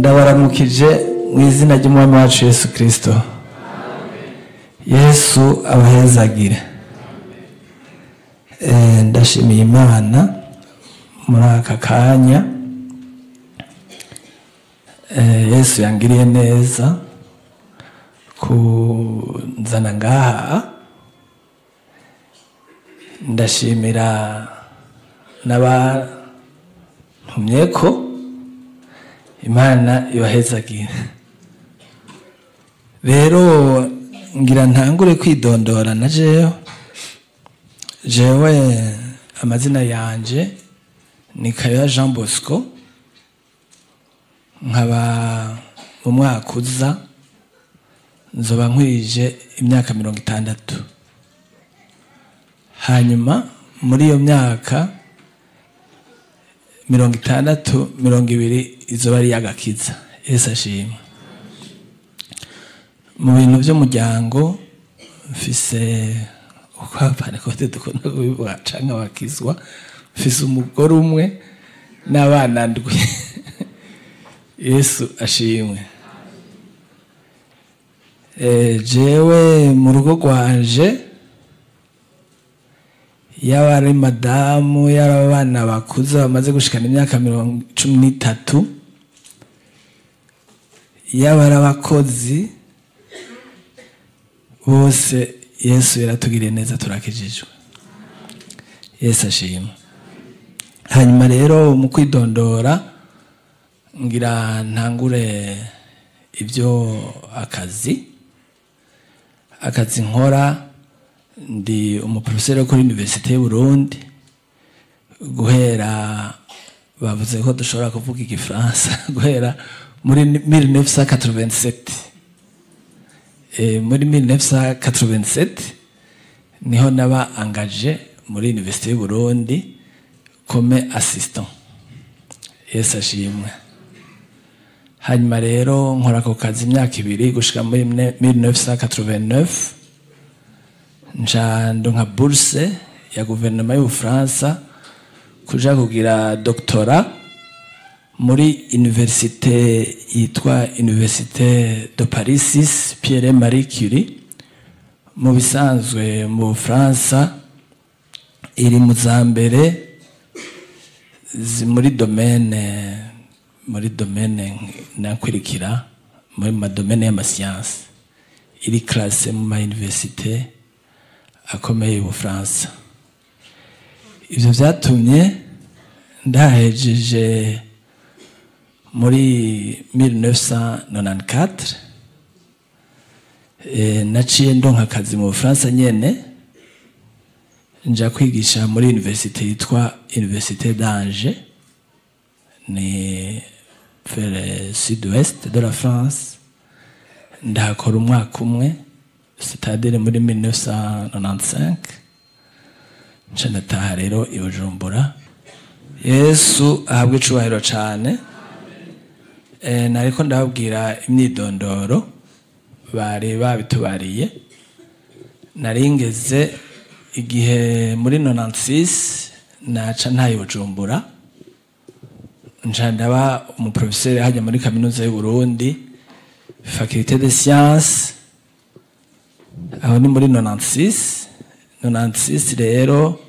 Ndabaramukije mu izina ry'Umwami wacu Yesu Kristo. Yesu abahezagire. Ndashimiye Imana muri aka kanya. Yesu yangiriye neza kunzana ngaha. Ndashimira n'abantumyeko, Imana ibahezagire. Rero ngira ntangure kwidondora na jewe. Jewe amazina yanje ni Kayoya Jean Bosco, nkaba mu mwaka uza nzoba nkwije imyaka 60. Hanyuma muri iyo myaka 60, 20 izoba ari iy'agakiza. Yesu ashimwe. Mu bintu by'umuryango mfise, uko abapantekote dukunda kubivuga canke abakizwa, mfise umugore umwe n'abana 7. Yesu ashimwe. Jewe mu rugo rwanje, yaba ari madamu, yaba abana bakuze bamaze gushikana imyaka 13, yaba ari abakozi bose, Yesu yaratugiriye neza, turakijijwe. Yesu ashimwe. Hanyuma rero mu kwidondora ngira ntangure ibyo akazi. Akazi nkora, ndi umuprofeseri kuri Université y'u Burundi. Guhera, bavuze ko dushobora kuvuga igifaransa, guhera muri 1987. Muri 1987 niho naba engagé muri Université y'u Burundi comme assistant. Yesu ashimwe. Hanyuma rero nkora ako kazi imyaka 2 gushika muri 1989, nca ndonka bourse ya guverinoma y'Ubufaransa kuja kugira doctorat muri université yitwa Université de Paris 6 Pierre Marie Curie. Mu bisanzwe mu Bufaransa iri mu za mbere muri domaine nakurikira, muri ma domaine y'ama sciences, iri classée mu ma université akomeye y'Ubufaransa. Ivyo vyatumye ndahejeje muri 1994, naciye ndonka akazi mu Bufaransa nyene, nja kwigisha muri université yitwa Université d'Angers, ni vers sud-ouest de la France. Ndahakora umwaka umwe, c'est-à-dire muri 1995, nca ndataha rero i Bujumbura. Yesu ahabwe icubahiro cane. Nariko ndababwira imyidondoro, bari babitubariye. Naringeze igihe muri 96 naca ntaye Bujumbura, nca ndaba umuprofeseri hajya muri kaminuza y'u Burundi, faculté de sciences. Aho ni muri 96. 96 rero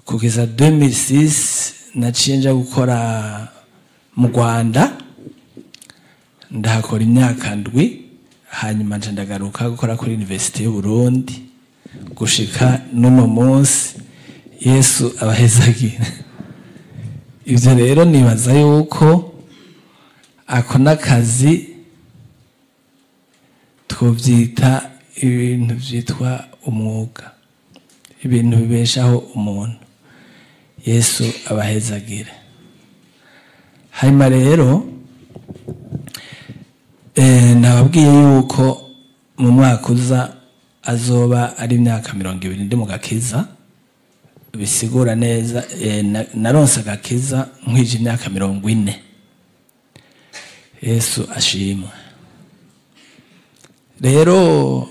kugeza 2006 naciye nja gukora mu Rwanda, ndahakora imyaka 7. Hanyuma nca ndagaruka gukora kuri Université y'u Burundi gushika n'uno munsi. Yesu abahezagire. Ivyo rero nibaza yuko ako n'akazi twovyita ibintu vyitwa umwuga, ibintu bibeshaho umuntu. Yesu abahezagire. Hanyuma rero nababwiye yuko mu mwaka uza azoba ari imyaka 20 ndi mu gakiza. Bisigura neza, naronse agakiza nkwije imyaka 40. Yesu ashimwe. Rero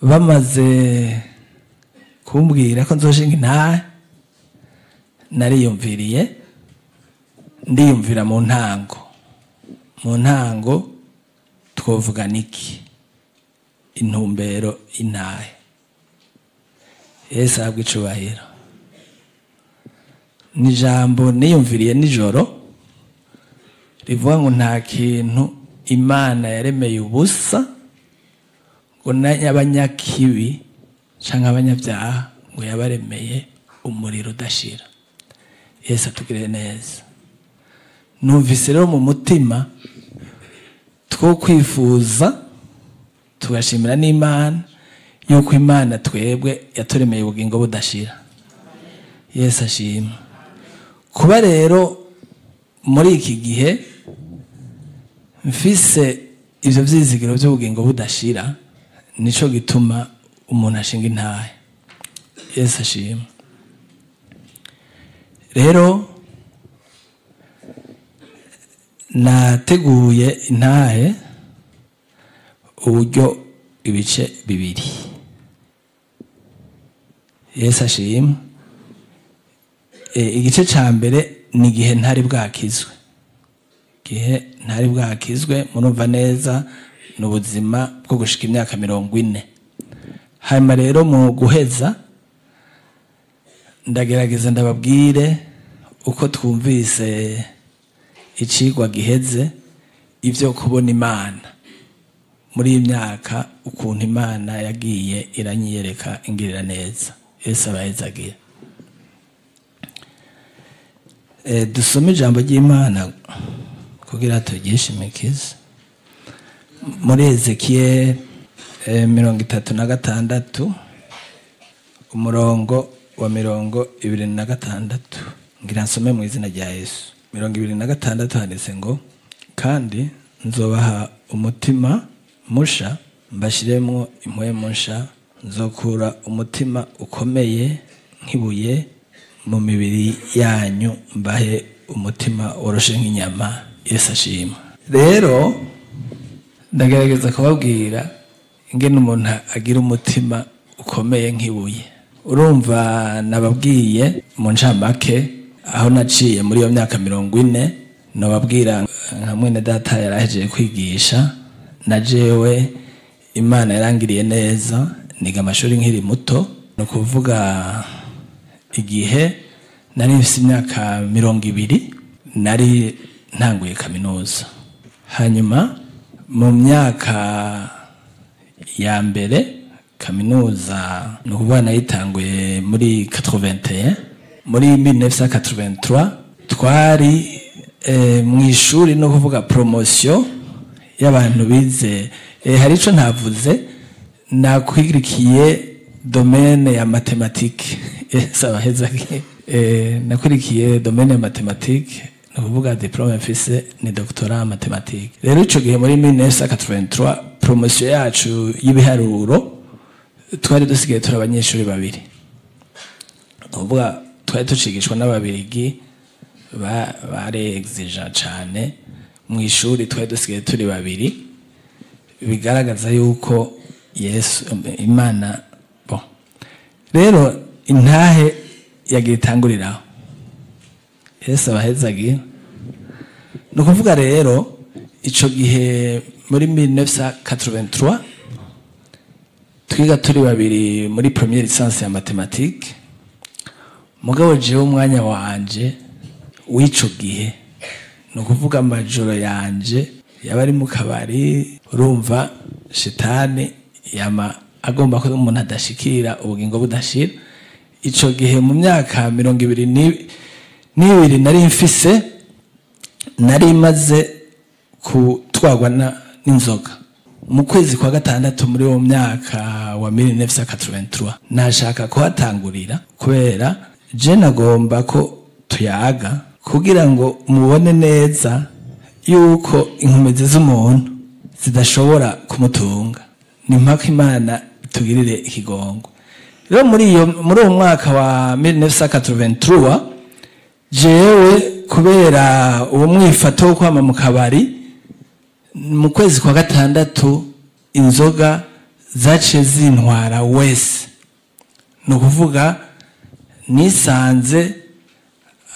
bamaze kumbwira ko nzoshinga intahe, nariyumviriye. Ndiyumvira mu ntango, mu ntango twovuga niki, intumbero intahe. Yesu ahabwe icubahiro. Ni ijambo niyumviriye nijoro rivuga ngo nta kintu Imana yaremeye ubusa, ngo n'abanyakibi canke abanyabyaha ngo yabaremeye umuriro udashira. Yesu atugirire neza. Numvise rero mu mutima two kwifuza tugashimira n'Imana yuko Imana twebwe yaturemeye ubugingo budashira. Yesu ashimwe. Kuba rero muri iki gihe mfise ivyo vyizigiro vy'ubugingo budashira, nico gituma umuntu ashinga intahe. Yesu ashimwe. Rero nateguye intahe uburyo ibice bibiri. Yesu ashimwe. Igice ca mbere ni igihe ntari bwakizwe. Igihe ntari bwakizwe, murumva neza, ni ubuzima bwo gushika imyaka 40. Hanyuma rero mu guheza ndagerageza ndababwire uko twumvise icigwa giheze, ivyo kubona Imana muri iyi myaka, ukuntu Imana yagiye iranyiyereka ingirira neza. Yesu abahezagira. Dusome ijambo ry'Imana kugira turyishimikize. Muri Ezekiel 36 umurongo wa 26, ngira nsome mu izina rya Yesu. 26 handitse ngo: kandi nzobaha umutima musha, mbashiremwo impwemu nsha, nzokura umutima ukomeye nk'ibuye mu mibiri yanyu, mbahe umutima woroshe nk'inyama. Yesu ashimwe. Rero ndagerageza kubabwira ingene umuntu agira umutima ukomeye nk'ibuye. Urumva nababwiye mu ncamake aho naciye muri iyo myaka 40, nababwira nka mwene data yarahejeje kwigisha, na jewe Imana yarangiriye neza, niga amashuri nkiri muto. Ni ukuvuga igihe nari mfise imyaka 20 nari ntanguye kaminuza. Hanyuma mu myaka ya mbere kaminuza, ni ukuvuga nayitanguye muri 81, muri 1983 twari mu ishuri, no kuvuga promotion y'abantu bize. Hari ico ntavuze, nakwirikiye domaine ya mathématique. Sabaheza, nakurikiye domaine ya mathématique, ni ukuvuga diplôme mfise ni doctorat en mathématique. Rero ico gihe muri 1983 promotion yacu y'ibiharuro twari dusigaye turi abanyeshuri babiri. Ni ukuvuga twari tucigishwa n'Ababirigi bare exigent cane. Mu ishuri twari dusigaye turi babiri, bigaragaza yuko Yesu Imana. Bon, rero intahe yagiye itanguriraho. Yesu abahezagiye. Ni ukuvuga rero ico gihe muri 1983 twiga turi babiri muri première licence ya mathématique. Mugabo jewe umwanya wanje w'ico gihe, ni ukuvuga amajoro yanje yaba ari mu kabari. Urumva shetani yama agomba ko umuntu adashikira ubugingo budashira. Ico gihe mu myaka 22 nari mfise, nari maze kutwagwa n'inzoga. Mu kwezi kwa gatandatu muri uwo myaka wa 1983, nashaka kuhatangurira kubera je nagomba ko tuyaga kugira ngo mubone neza yuko inkomezi z'umuntu zidashobora kumutunga, ni mpaka Imana itugirire ikigongo. Rero muri uwo mwaka wa 1983, jewe kubera uwo mwifato wo kwama mu kabari, mu kwezi kwa gatandatu inzoga zaciye zintwara wese. Ni ukuvuga nisanze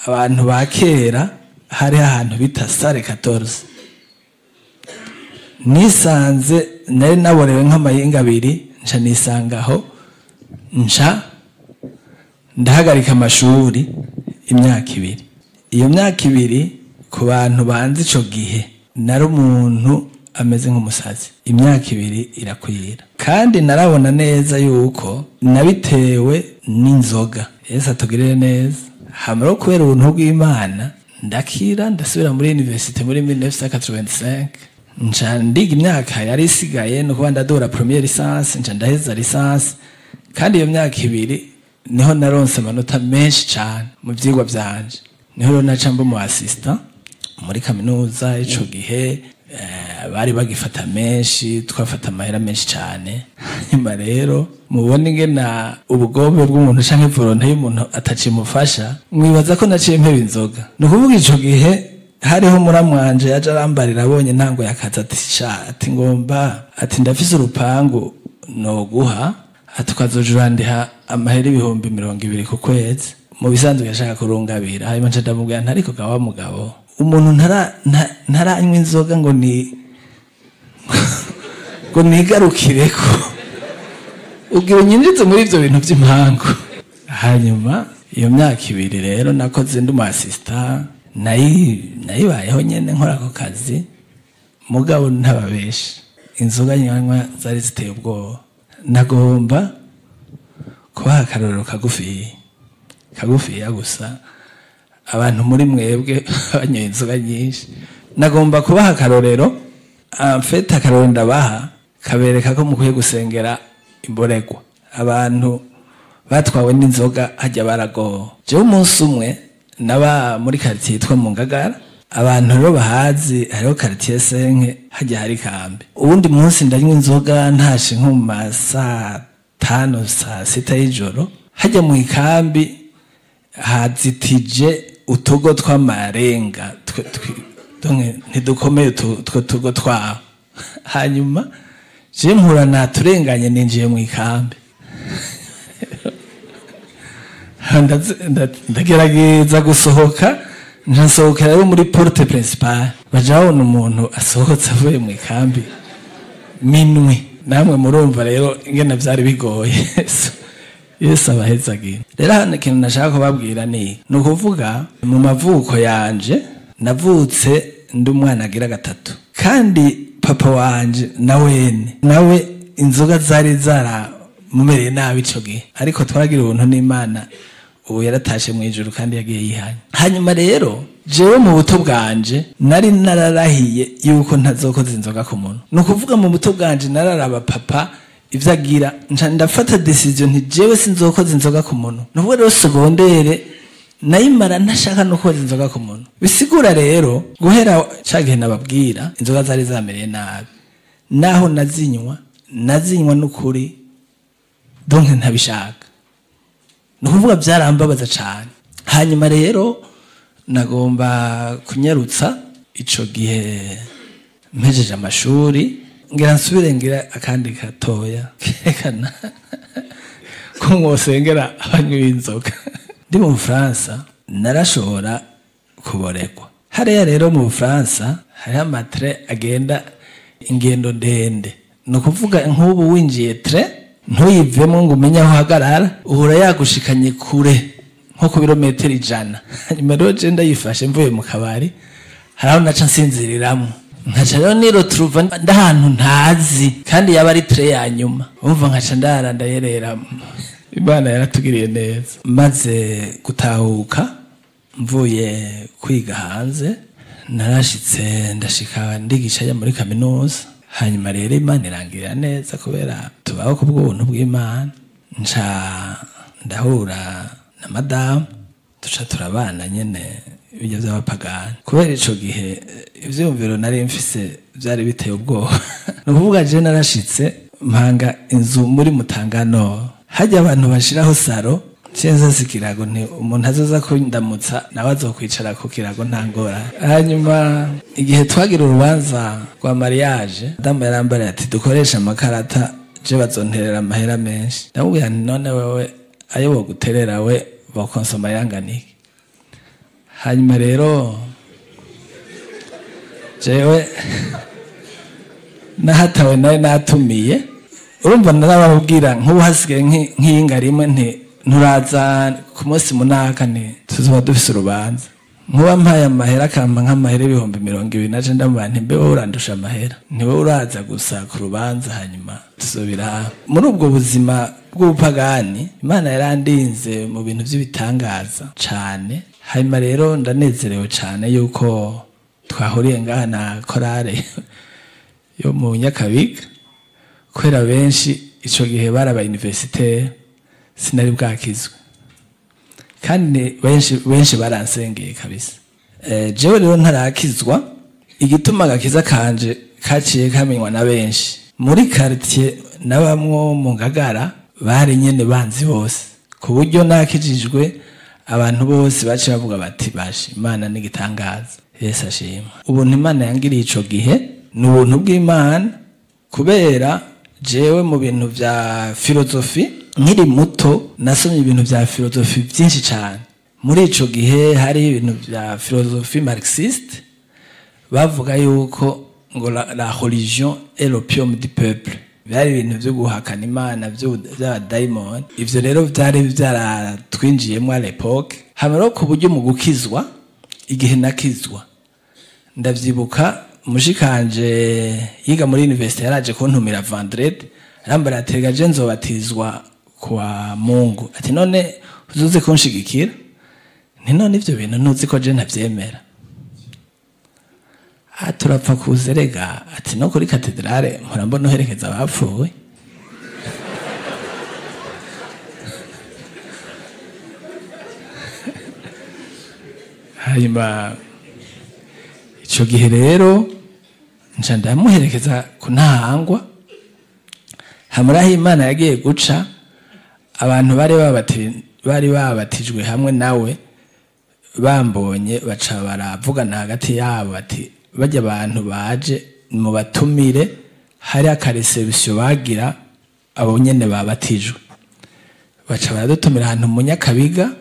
abantu ba kera Hari ahantu bita salle 14. Nisanze nari naborewe nk'amayinga abiri, nca nisangaho, nca ndahagarika amashuri imyaka 2. Iyo myaka 2 ku bantu banzi ico gihe nari umuntu ameze nk'umusazi. Imyaka 2 irakwira, kandi narabona neza yuko nabitewe n'inzoga. Yesu atugirire neza. Hamara kubera ubuntu bw'Imana ndakira, ndasubira muri université muri 1985, nca ndiga imyaka yari isigaye, no kuba ndadora première licence, nca ndaheza licence. Kandi iyo myaka 2 niho naronse amanota menshi cane mu vyigwa vyanje. Niho rero naca mba umu assistant muri kaminuza. Ico gihe bari bagifata menshi, twafata amahera menshi cane. Hanyuma rero mubona ingena ubugombe bw'umuntu canke volonté y'umuntu atacimufasha, mwibaza ko naciye mpeba inzoga. Ni ukuvuga ico gihe hariho muramwanje yaje arambarira, abonye ntango yakaza, ati sha, ati ngomba, ati ndafise urupangu noguha, ati ukazoja urandiha amahera 20,000 ku kwezi. Mu bisanzwe yashaka kurungabira. Hanyuma nca ndamubwira nti ariko gawa mugabo, umuntu ntaranywa inzoga ngo ni ngo nigarukireko, ubwira unyinjize muri ivyo bintu vy'impangu. Hanyuma iyo myaka 2 rero nakoze ndi umu assistant, nayibayeho nyene nkora ako kazi, mugabo ntababesha, inzoga nyanywa zari ziteye ubwoba. Nagomba kubaha akarorero kagufiya kagufiya gusa, abantu muri mwebwe banyoye inzoga nyinshi. Nagomba kubaha akarorero mfete, akarorero ndabaha kabereka ko mukwiye gusengera imboregwa. Abantu batwawe n'inzoga hajya baragowe. Jewe umunsi umwe naba muri quartier yitwa mu Ngagara, abantu rero bahazi, hariho quartier senke hajya hari kambe. Uwundi munsi ndanywa inzoga, ntashe nko mu masaa 5, saa 6 y'ijoro. Hajya mu ikambi hazitije utugo tw'amarenga, ntidukomeye utwo tugo twaho. Hanyuma je mpura naturenganye, ninjiye mu ikambi, ndagerageza gusohoka, nkasohokera rero muri porte principale, baja babona umuntu asohotse avuye mu ikambi minwi. Namwe murumva rero ingene vyari bigoye. Yesu abahezagira. Rero hano ikintu nashaka kubabwira ni ukuvuga mu mavuko yanje navutse ndi umwana agira 3, kandi papa wanje nawene nawe inzoga zari zaramumereye nabi ico gihe, ariko twaragira ubuntu n'Imana, ubu yaratashe mu ijuru kandi yagiye yihanye. Hanyuma rero jewe mu buto bwanje nari nararahiye yuko ntazokoza inzoga ku muntu. Ni ukuvuga mu buto bwanje nararaba papa ivyo agira, nca ndafata decision nti jewe sinzokoza inzoga ku muntu. Ni ukuvuga rero secondaire nayimara ntashaka no koza inzoga ku muntu. Bisigura rero guhera ca gihe nababwira inzoga zari zamereye nabi, naho nazinywa, nazinywa n'ukuri donc ntabishaka. Ni ukuvuga byarambabaza cane. Hanyuma rero nagomba kunyarutsa, ico gihe mpejeje amashuri, ngira nsubire ngira akandi gatoya kerekana ko mwosengera abanywi b'inzoga. Ndi mu Bufaransa narashobora kuboregwa. Hariya rero mu Bufaransa hariho ama train agenda ingendo ndende. Ni ukuvuga nk'ubu winjiye train ntuyivemo ngo umenye aho uhagarara, uhora yagushikanye kure nko ku birometero 100. Hanyuma rero je ndayifashe mvuye mu kabari, hari aho naca nsinziriramwo, nkaca rero niroturuva ndahantu ntazi, kandi yaba ari train ya nyuma, umva nkaca ndara ndayerera. Imana yaratugiriye neza. Maze gutahuka mvuye kwiga hanze, narashitse ndashika ndigisha muri kaminuza. Hanyuma rero Imana irangirira neza kubera tubaho ku bw'ubuntu bw'Imana, nca ndahura na madamu, duca turabana nyene ibyo by'abapagani. Kubera ico gihe ivyiyumviro nari mfise vyari biteye ubwoba. Ni ukuvuga je narashitse mpanga inzu muri Mutangano, hajya abantu bashiraho salon, nsasa ikirago, nti umuntu azoza kundamutsa nawe azokwicara ku kirago nta ngorane. Hanyuma igihe twagira urubanza rwa mariage, madamu yarambariye ati dukoreshe amakarata, je bazonterera amahera menshi. Ndamubwira nti none wewe ayo boguterera we bokonsoma yanganike. Hanyuma rero Jewe nahatawe nawe natumiye, urumva narababwira nk'ubu hasigaye nk'iyinga rimwe nti nturaza ku munsi munaka nti tuzoba dufise urubanza. Nkuba mpaye amahera akampa nk'amahera 20,000 naje ndamubaza nti mbe wowe urandusha amahera, ni wowe uraza gusa ku rubanza hanyuma tuzobira. Muri ubwo buzima bw'ubupagani Imana yarandinze mu bintu by'ibitangaza cane. Hanyuma rero ndanezerewe cane yuko twahuriye ngaha na korale yo mu Nyakabiga, kubera benshi ico gihe bari aba universitaire, sinari bwakizwe, kandi benshi baransengeye kabisa. Jewe rero ntarakizwa, igituma agakiza kanje kaciye kamenywa na benshi muri quartier nabamwo mu Ngagara, bari nyene banzi bose, ku buryo nakijijwe abantu bose baciye bavuga bati bashi Imana n'igitangaza, Yesu ashima. Ubuntu Imana yangiriye ico gihe ni ubuntu bw'Imana, kubera jewe mu bintu vya filozofi nkiri muto nasomye ibintu vya filozofi byinshi cyane. Muri ico gihe hari ibintu vya filozofi marxiste bavuga yuko ngo la religion est l'opium du peuple, byari ibintu byo guhakana Imana by'abadaimoni. Ivyo rero byari byaratwinjiyemo à l'époque. Hama rero ku buryo mu gukizwa, igihe nakizwa ndavyibuka mushikanje yiga muri university yaraje kuntumira vendredi, arambara atega je nzobatizwa kwa Mungu, ati none uzuze kunshigikira? Nti none ivyo bintu ntuzi ko je ntavyemera. Turapfa kuzerega, ati no kuri katedrale mpora mbona uherekeza abapfuye. Hanyuma ico gihe rero nca ndamuherekeza ku Ntahangwa. Hamuraho Imana yagiye guca abantu bari babatijwe hamwe nawe bambonye baca baravugana hagati yabo bati bajya abantu baje mu batumire, hari akareception bagira abo nyene babatijwe, baca baradutumira ahantu mu Nyakabiga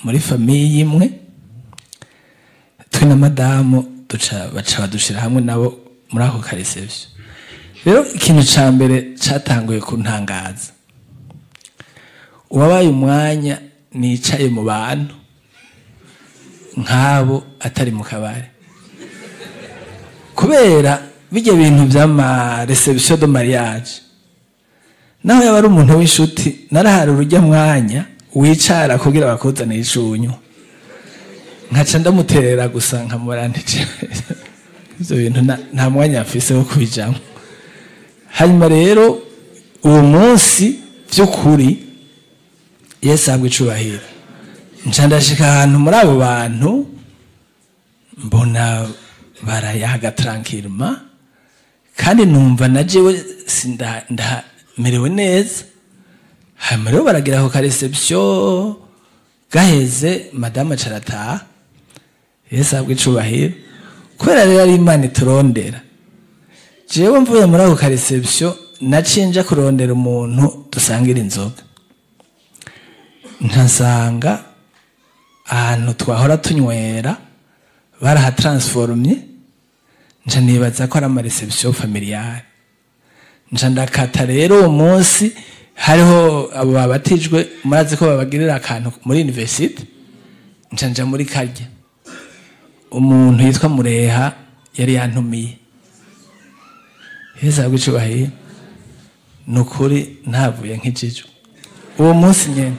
muri famille imwe, twe na madamu baca badushira hamwe nabo muri ako kareception. Rero ikintu ca mbere catanguye kuntangaza, uwabaye umwanya nicaye mu bantu nk'abo atari mu kabare, kubera bijya bintu by'ama reception de mariage, naho yaba ari umuntu w'inshuti narahari urujya mwanya wicara kugira bakuzanire icunyu, nkaca ndamuterera gusa nkamurandije ivyo bintu nta mwanya mfise wo kubijamwo. Hanyuma rero uwo munsi vy'ukuri Yesu ahabwe icubahiro, nca ndashika ahantu muri abo bantu mbona barayaga tranquillement, kandi numva na jewe ndamerewe neza. Hanyuma rero baragira ako ka reception gaheze, madame acarataha. Yesu ahabwe icubahiro, kubera rero ari Imana iturondera. Jewe mvuye muri ako ka reception naciye nja kurondera umuntu dusangira inzoga, ntasanga ahantu twahora tunywera barahatransformye, nca nibaza ko ari ama reception familiale. Nca ndakata rero uwo munsi hariho abo babatijwe, murazi ko babagirira akantu muri university, nca nja muri karya. Umuntu yitwa Mureha yari yantumiye. Yesu ahabwe icubahiro, nukuri ntavuye nk'ijijo uwo munsi nyene.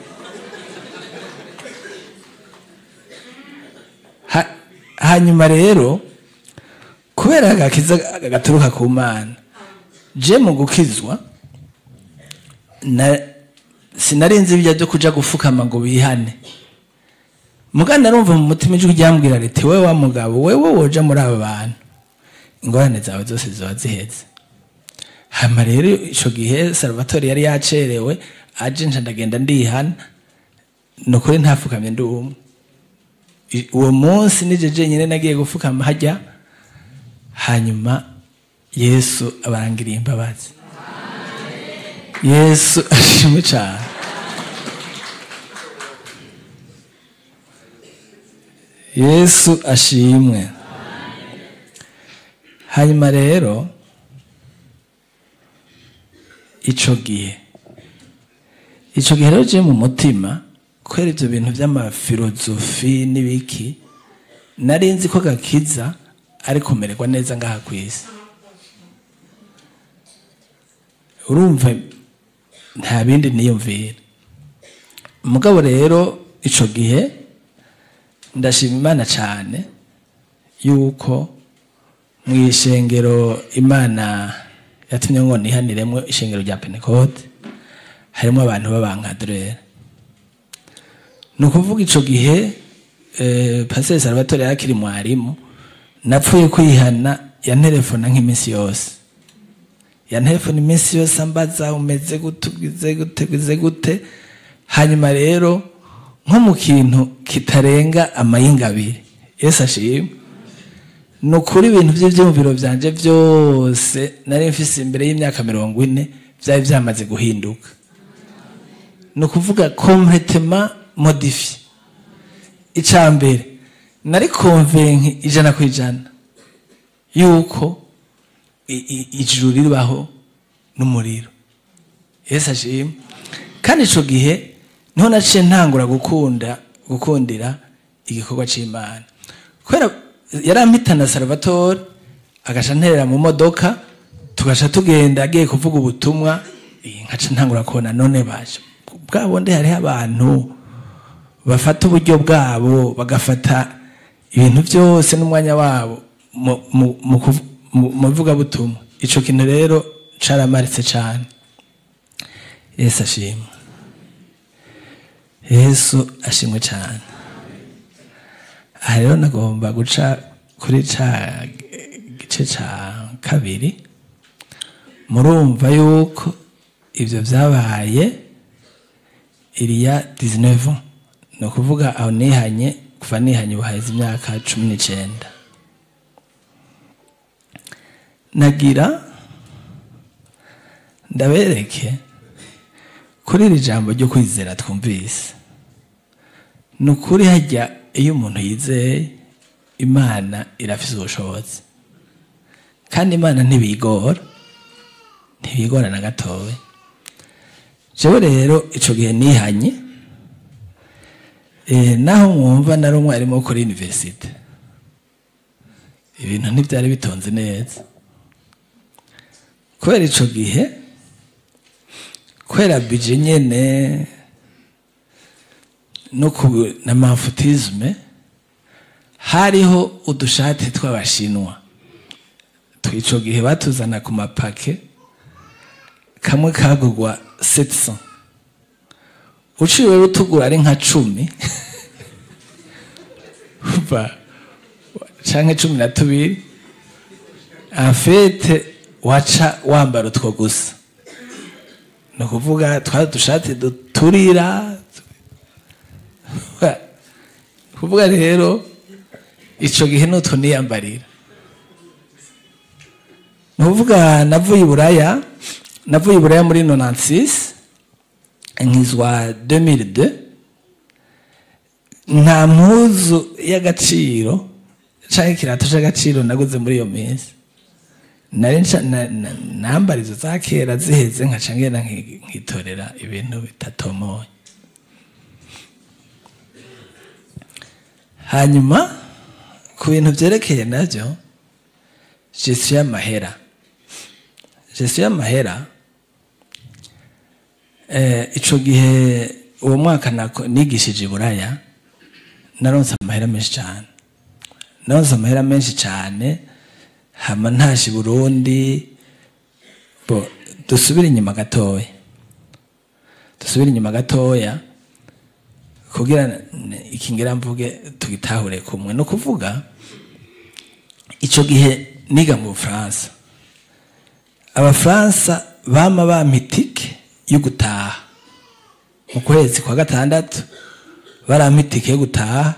Hanyuma rero kubera agakiza gaturuka ku Mana, je mu gukizwa sinarinzi ibyo byo kuja gufukama ngo bihane. Muganda narumva mu mutima ijwi ryambwira riti wewe wa mugabo wewe woja muri aba bantu ingorane zawe zose ziba ziheze. Hama rero ico gihe Salvatore yari yacerewe aje, nca ndagenda ndihana, nukuri ntafukamye ndi umwe. Uwo munsi nije jenyine nagiye gufukama hajya, hanyuma Yesu abarangiriye imbabazi. Yesu ashimwe cyane. Yesu ashimwe. Hanyuma rero ico gihe rero je mu mutima, kubera ivyo bintu vy'amafilozofi n'ibiki, nari nzi ko gakiza ari kumererwa neza ngaha kw'isi. Urumva nta bindi niyumvira. Mugabo rero ico gihe ndashima Imana cane yuko mw'ishengero Imana yatumye ngo nihaniremwo, ishengero rya Pentecote, harimo abantu b'abankadrere. Ni ukuvuga ico gihe Pasteur Salvatore yakiri mwarimu, napfuye kwihana, yantelefona nk'iminsi yose, yantelefona iminsi yose ambaza umeze gute, ugize gute, ugize gute. Hanyuma rero nko mu kintu kitarenga amayinga abiri, Yesu ashimwe, ni ukuri ibintu by'ivyumviro vyanje vyose nari mfise imbere y'imyaka 40 vyari vyamaze guhinduka. Ni ukuvuga complètement modifié. Ica mbere nari convaincu 100% yuko ijuru ribaho n'umuriro. Yesu ashimwe. Kandi ico gihe niho naciye ntangura gukundira igikorwa c'Imana, kubera yarampitana Salvatore agaca nterera mu modoka, tugaca tugenda agiye kuvuga ubutumwa, nkaca ntangura kubona none baje bwa bundi hariho abantu bafata uburyo bwabo, bagafata ibintu byose n'umwanya wabo mu ivugabutumwa. Ico kintu rero caramaritse cane. Yesu ashimwe, Yesu ashimwe cane. Aha rero nagomba guca kuri ca gice ca kabiri. Murumva yuko ivyo vyabaye iriya 19 ans, ni ukuvuga aho nihanye, kuva nihanye ubu haheze imyaka 19. Nagira ndabereke kuri iri jambo ryo kwizera twumvise. Ni ukuri hajya iyo umuntu yizeye Imana irafise ubushobozi, kandi Imana ntibigora, ntibigora na gatoya. Jewe rero ico gihe nihanye, naho mwumva nari umwarimu wo kuri universite, ibintu ntivyari bitonze neza. Kubera ico gihe, kubera budget nyene no ku na manfutisme, hariho udushati tw'abashinwa twico gihe batuzana ku mapake, kamwe kagurwa 700, uciwe utugura ari nka 10 uba canke 12, en fait waca wambara utwo gusa. Ni ukuvuga twari udushati duturira. Kuvuga rero ico gihe nutwo niyambarira. Ni ukuvuga navuye i Buraya muri 96 nkizwa 2002, nta mpuzu y'agaciro canke ikirato c'agaciro naguze muri iyo minsi. Nari nambara izo za kera ziheze, nkaca ngenda nkitorera ibintu bitatomoye. Hanyuma ku bintu vyerekeye navyo gestion y'amahera, ico gihe uwo mwaka nigishije i Buraya, naronse amahera menshi cane, hama ntashe i Burundi. Bo dusubire inyuma gatoya kugira ikingira mvuge tugitahure kumwe. No kuvuga ico gihe niga mu Bufaransa, Abafaransa bama bampa itike yo gutaha mu kwezi kwa gatandatu, barampa itike yo gutaha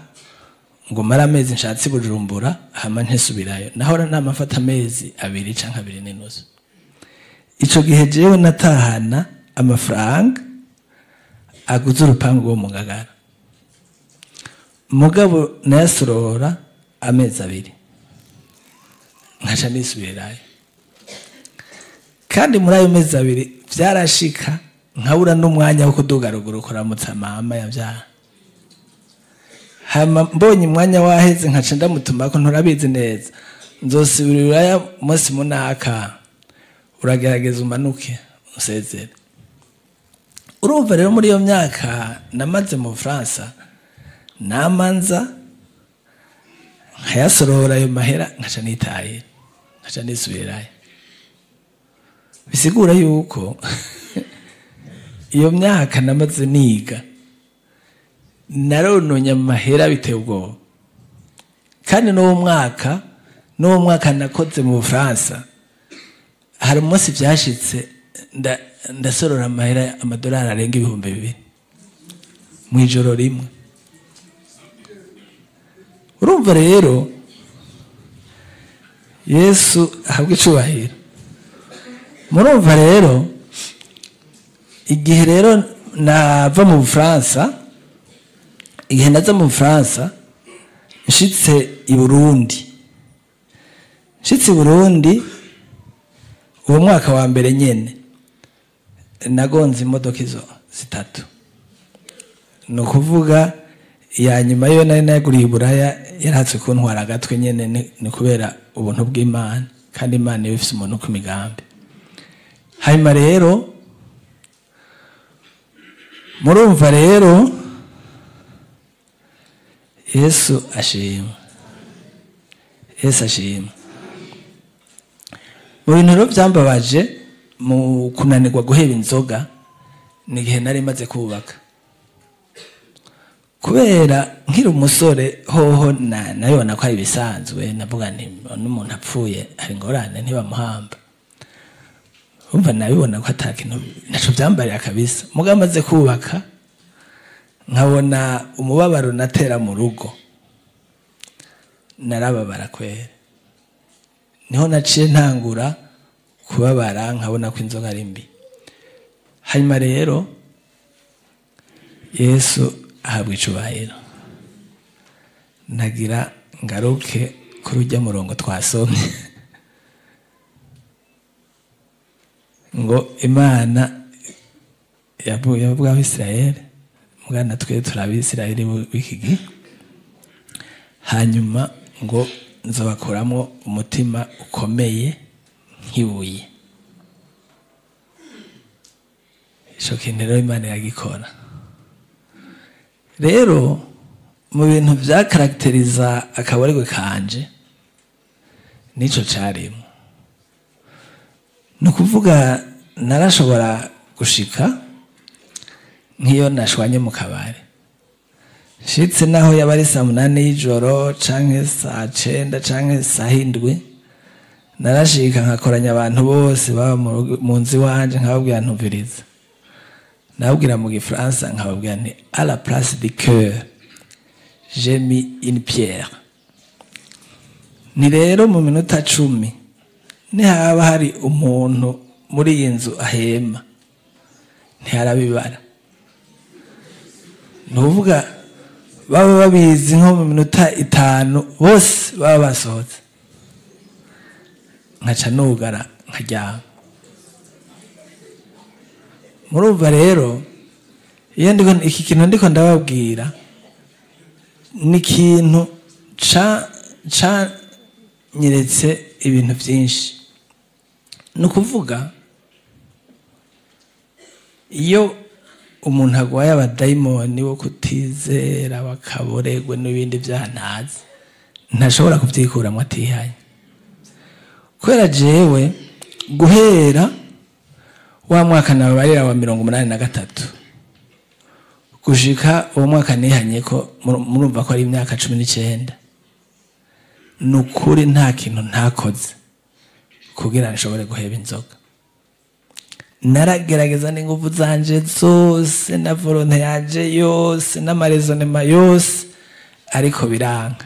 ngo mara amezi nshatse Bujumbura, hama ntesubirayo. Nahora namafata amezi 2 canke 2.5. Ico gihe jewe natahana amafaranga aguze urupangu rwo mu Ngagara, mugabo nayasorora amezi 2. Nkaca nisubirirayo. Kandi muri ayo mezi 2 vyarashika nkabura n'umwanya wo kuduga ruguru kuramutsa mama yavyara. Hama mbonye umwanya waheze nkaca ndamutuma ko nturabizi neza, nzosubirirayo umunsi munaka, uragerageza umanuke usezere. Urumva rero muri iyo myaka namaze mu Bufaransa, namanza nkayasorora ayo mahera nkaca nitahira, nkaca nisubirayo. Bisigura yuko iyo myaka namaze niga narononye amahera biteye ubwoba. Kandi n'uwo mwaka nakoze mu Bufaransa, hari umunsi vyashitse ndasorora amahera amadolari arenga 2000 mw'ijoro rimwe. Urumva rero Yesu ahabwa icubahiro. Murumva rero igihe rero nava mu Bufaransa, igihe naza mu Bufaransa nshitse i Burundi, uwo mwaka wa mbere nyene nagonze imodoka izo 3. No kuvuga ya nyuma yo nari naguriye Iburaya yaratse kuntwara agatwe nyene, ni kubera ubuntu bw'Imana, kandi Imana ifise umuntu ku migambi. Hanyuma rero murumva rero Yesu ashima, Yesu ashima. Mu bintu rero byambabaje mu kunanirwa guheba inzoga ni igihe nari maze kubaka. Kubera nkiri umusore hoho nabibona ko ari ibisanzwe, navuga nti n'umuntu apfuye hari ingorane ntibamuhamba. Umva nabibona ko atakintu naco byambarira kabisa. Mugabo maze kubaka nkabona umubabaro natera mu rugo, narababara kwera. Niho naciye ntangura kubabara, nkabona ko inzoga ari mbi. Hanyuma rero Yesu ahabwa icubahiro. Nagira ngaruke kuri urya murongo twasomye ngo Imana yavuga Abisirayeli, mugana twe turi Abisirayeli b'iki gihe, hanyuma ngo nzobakuramo umutima ukomeye nk'ibuye. Ico kintu rero Imana iragikora. Rero mu bintu vyakarakteriza akabarigwe kanje nico carimo. No kuvuga narashobora gushika nk'iyo nashwanye mu kabare, nshitse naho yaba ari saa 8 y'ijoro canke saa 9 canke saa 7, narashika nkakoranya abantu bose baba mu nzu iwanje, nkababwira ntumviriza. Nababwira mu Gifaransa, nkababwira nti à la place du cœur j'ai mis une pierre. Ni rero mu minota 10 nihaba hari umuntu muri iyi nzu ahema ntiharabibara. Nuvuga baba babizi nko mu minota 5 bose baba basohotse, nkaca nugara nkaryama. Murumva rero iyo ndiko iki kintu ndiko ndababwira ni ikintu ca nyeretse ibintu byinshi. No kuvuga iyo umuntu agwaye abadayimoni bo kutizera bakaboregwe n'ibindi byantazi, ntashobora kubyikuramo atihanye. Kubera jewe guhera wa mwaka nabarira wa 83 gushika uwo mwaka nihanye ko murumva ko ari imyaka 19, nukuri nta kintu ntakoze kugira nshobore guheba inzoga. Naragerageza n'ingufu zanje zose na volonté yanje yose n'amarezonema yose, ariko biranga.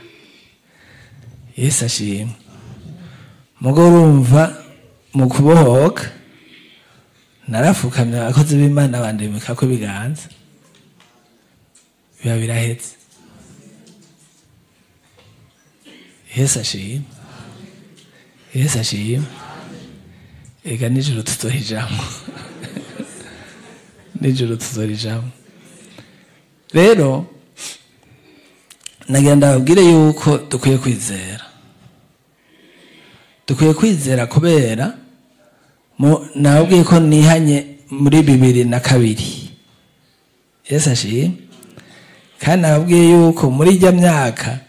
Yesu ashimwe. Mugo urumva mu kubohoka narafukamye abakozi b'Imana bandemeka ko ibiganza biba birahetse. Yesu ashimwe. Yesu ashimwe. Ega nijoro tuzorijamwo, nijoro tuzorijamwo. Rero nagira ndababwire yuko dukwiye kwizera, dukwiye kwizera kubera nababwiye ko nihanye muri 2002. Yesu ashimwe. Kandi nababwiye yuko muri ijya myaka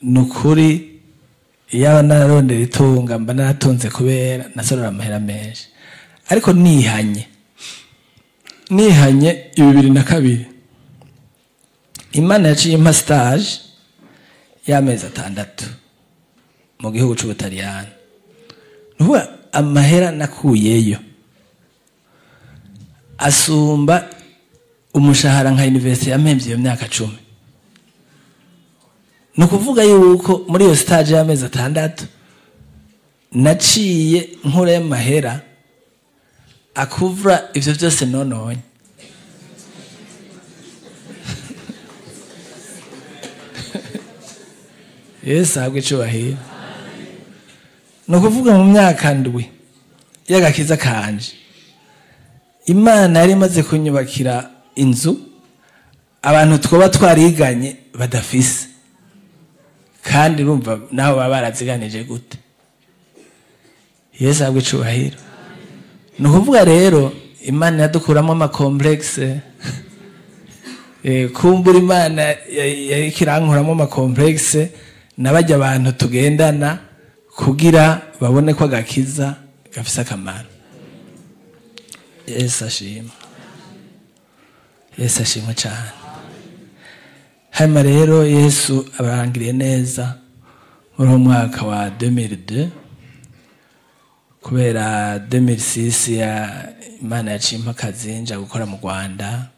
nukuri iyaba nararondera itunga mba naratunze kubera nasorora amahera menshi, ariko nihanye 2002 Imana yaciye impa stage y'amezi 6 mu gihugu c'Ubutaliyani. Nuvuga amahera nakuyeyo asumba umushahara nka university yampemvye iyo myaka 10. Nukuvuga yuko muri iyo stage y'amezi 6 naciye nkura y'amahera akuvura ivyo vyose nononye. Yesu ahabwe icubahiro. Nukuvuga mu myaka 7 y'agakiza kanje, Imana yari imaze kunyubakira inzu abantu twoba twariganye badafise, kandi urumva naho baba baraziganije gute. Yesu ahabwe icubahiro. Nukuvuga rero Imana yadukuramo amakomplexe. Kumbura Imana yakirankuramo amakomplexe nabajya abantu tugendana kugira babone ko agakiza gafise akamaro. Yesu ashimwe. Yesu ashimwe cyane. Hanyuma rero Yesu abarangiriye neza muri uwo mwaka wa 2002, kubera 2006 ya Imana yaciye impa akazi nja gukora mu Rwanda,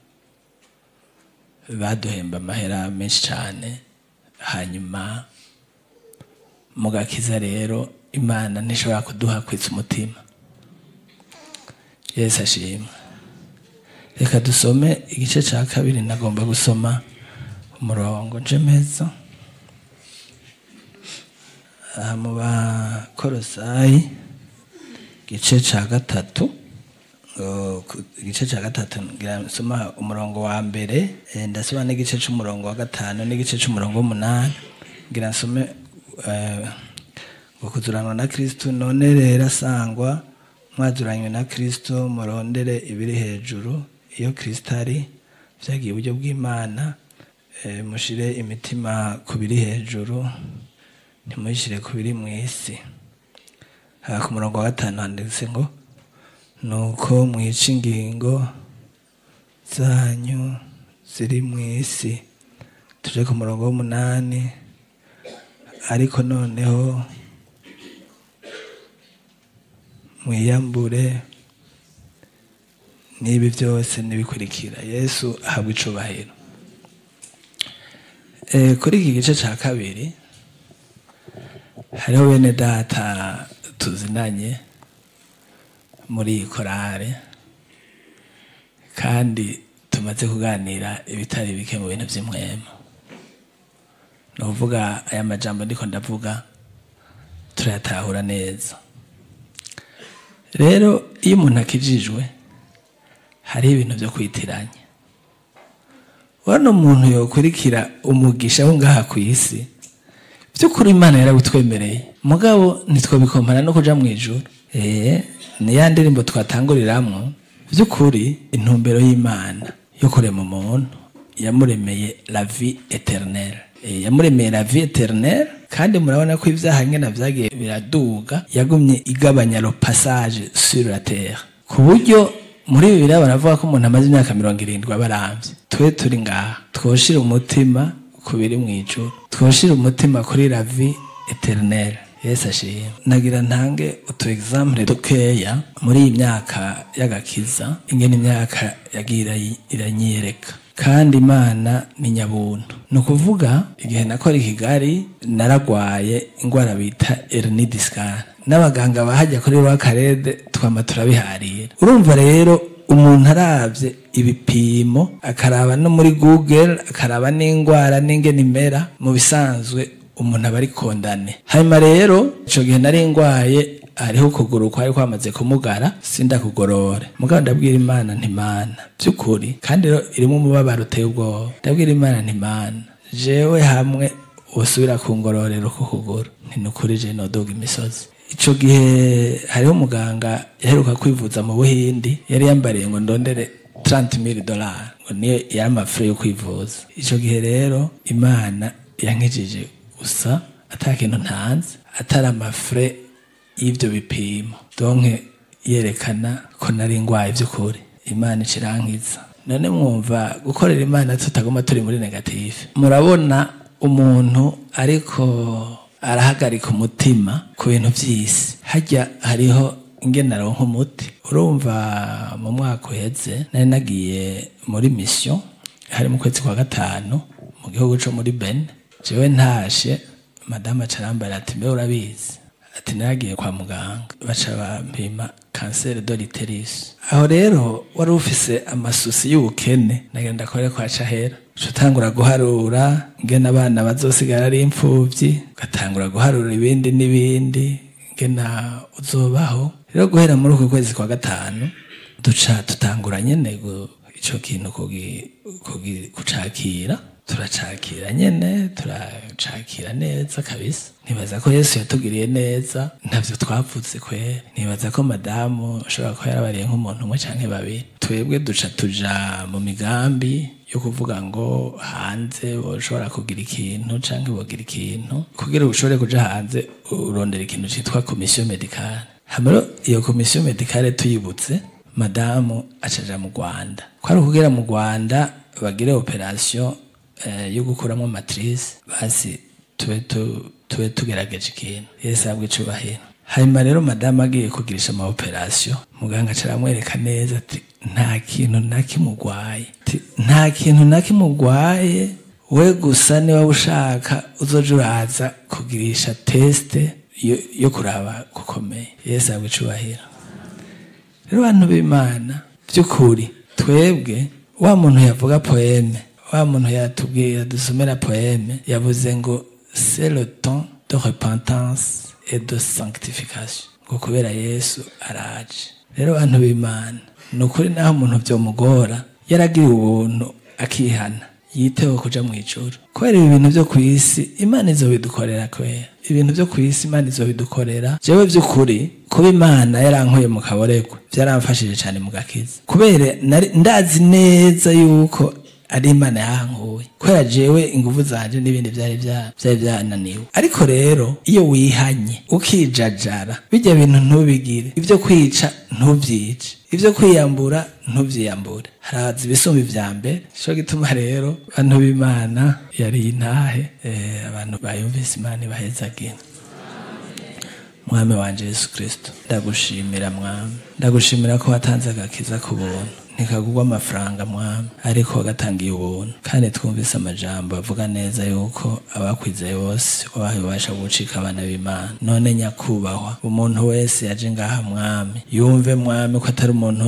baduhemba amahera menshi cyane. Hanyuma mu gakiza rero Imana ntishobora kuduha kwitsa umutima. Yesu ashimwe. Reka dusome igice ca 2, nagomba gusoma umurongo njemeza mu Bakolosayi igice ca 3, igice ca 3 ngira nsoma umurongo wa 1, ndasoma n'igice c'umurongo wa 5 n'igice c'umurongo wa 8, ngira nsome ngo kuzuranwa na Kristo. None rero asangwa mwazuranywe na Kristo, murondere ibiri hejuru iyo Kristo ari, vyagiye uburyo bw'Imana, mushire imitima ku biri hejuru, ntimuyishire ku biri mw'isi. Ku murongo wa 5 handitse ngo nuko mwica ingingo zanyu ziri mw'isi. Tuje ku murongo wa 8, ariko noneho mwiyambure n'ibi byose nibikurikira. Yesu ahabwe icubahiro. Kuri iki gice ca 2 hariho bene data tuzinanye muri iyi korale, kandi tumaze kuganira ibitari bike mu bintu vy'imwema. Nukuvuga aya majambo ndiko ndavuga turayatahura neza. Rero iyo umuntu akijijwe hari ibintu byo kwitiranya. Wano umuntu yokurikira umugisha wo ngaha ku isi, by'ukuri Imana yarabutwemereye, mugabo ntitwobikompana no kuja mu ijuru. Ni ya ndirimbo twatanguriramwo. By'ukuri intumbero y'Imana yo kurema umuntu, yamuremeye la vie éternelle. Yamuremeye la vie éternelle, kandi murabona ko ivyaha ngena vyagiye biraduga, yagumye igabanya le passage sur la terre, ku buryo muri Bibiliya baravuga ko umuntu amaze imyaka 70 abaramvye. Twe turi ngaha twoshira umutima ku biri mu ijuru, twoshira umutima kuri la vie éternelle. Yesu ashimwe. Nagira ntange utu exemple dukeya muri iyi myaka y'agakiza, ingene imyaka yagiye iranyereka. Kandi Imana ni nyabuntu. Nukuvuga igihe nakora i Kigali naragwaye ingwara bita hernie discale, n'abaganga bahajya kuri Rwakarede twama turabiharira. Urumva rero umuntu aravye ibipimo, akaraba no muri Google, akaraba n'ingwara n'ingene imera, mu bisanzwe umuntu aba ari condamné. Hanyuma rero ico gihe nari ngwaye, hariho ukuguru kwari kwamaze kumugara, sindakugorore. Mugabo ndabwira Imana nti: "Mana, by'ukuri", kandi rero irimo umubabaro uteye ubwoba, ndabwira Imana nti: "Mana, jewe hamwe usubira kungororera uku kuguru, nti nukuri je noduga imisozi." Ico gihe hariho umuganga yaheruka kwivuza mu Buhindi, yari yambariye ngo ndondere 30,000 dollars, ngo niyo yari amafrais yo kwivuza. Ico gihe rero Imana yankijije gusa ata kintu ntanze, atari amafrais y'ivyo bipimo. Donc yerekana ko nari ngwaye vy'ukuri, Imana icirankiza. None mwumva gukorera Imana tutaguma turi muri négatif? Murabona umuntu ariko arahagarika umutima ku bintu vy'isi, hajya hariho ingene aronka umuti. Urumva, mu mwaka uheze nari nagiye muri mission, hari mu kwezi kwa gatanu, mu gihugu co muri Benin. Jewe ntashe, madamu acarambara ati: "Mbe urabizi?" Ati: "Naragiye kwa muganga, baca bampima cancer de l'utérus." Aho rero wari ufise amasusi y'ubukene, nagenda kore kwa cahera, utangura guharura ngena abana bazosigara ari imfuvyi, ugatangura guharura ibindi n'ibindi, ngena uzobaho. Rero guhera muri uku kwezi kwa gatanu duca tutangura nyene ico kintu kucakira. Turacakira nyene, turacakira neza kabisa. Nibaza ko Yesu yatugiriye neza, ntavyo twavuze kwera. Nibaza ko madamu ashobora kuba yarabariye nk'umuntu umwe canke babiri. Twebwe duca tuja mu migambi yo kuvuga ngo hanze boshobora kugira ikintu canke bogira ikintu. Kugira ushobore kuja hanze, urondera ikintu citwa commission médicale. Hama rero iyo commission médicale tuyibutse, madamu acaja mu Rwanda. Kwari ukugira mu Rwanda bagire opération yo gukuramo matrice, basi tube tugerageje ikintu. Yesu ahabwe icubahiro. Hanyuma rero madamu agiye kugirisha ama opération, muganga aca aramwereka neza ati: "Nta kintu na kimwe urwaye." Ati: "Nta kintu na kimwe urwaye, we gusa niba ushaka uzoja uraza kugirisha test yo kuraba gukomeye." Yesu ahabwe icubahiro. Rero bantu b'Imana, by'ukuri twebwe, wa muntu yavuga poème, wa muntu yatubwira dusomera poème, yavuze ngo: "C'est le temps de repentance et de sanctification", ngo kubera Yesu araje. Rero bantu b'Imana, ni ukuri, naho umuntu vyomugora, yaragira ubuntu akihana, yiteho kuja mu ijuru. Kubera ibi bintu vyo kw'isi Imana izobidukorera. Kubera ibintu vyo kw'isi Imana izobidukorera. Jewe vy'ukuri, kuba Imana yarankuye mu kaboregwe vyaramfashije cane mu gakiza, kubera ndazi neza yuko ari Imana yankuye, kubera jewe inguvu zanje n'ibindi vyari vyananiwe. Ariko rero iyo wihanye, ukijajara, bijya bintu ntubigire, ibyo kwica ntuvyice, ibyo kwiyambura ntuvyiyambure, haraza ibisumba ivya mbere. Nico gituma rero, bantu b'Imana, yari intahe abantu bayumvise, Imana ibahezagira. Mwami wanje Yesu Kristo, ndagushimira Mwami, ndagushimira ko watanze agakiza ku buntu. Ntikagurwa amafaranga Mwami, ariko wagatangiye ubuntu. Kandi twumvise amajambo avuga neza yuko abakwizeye bose wabahaye ububasha bwo gucika abana b'Imana. None nyakubahwa, umuntu wese yaje ngaha Mwami, yumve Mwami ko atari umuntu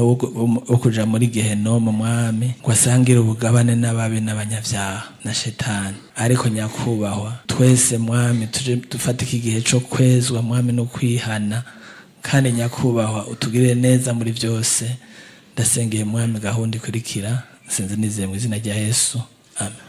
wo kuja muri gehenomu Mwami, ngo asangire ubugabane n'ababi n'abanyavyaha na shetani. Ariko nyakubahwa, twese Mwami, tuje dufate iki gihe co kwezwa Mwami no kwihana. Kandi nyakubahwa, utugirire neza muri byose. Ndasengeye Mwami gahunda ikurikira, sinzi nizeye, mu izina rya Yesu, amen.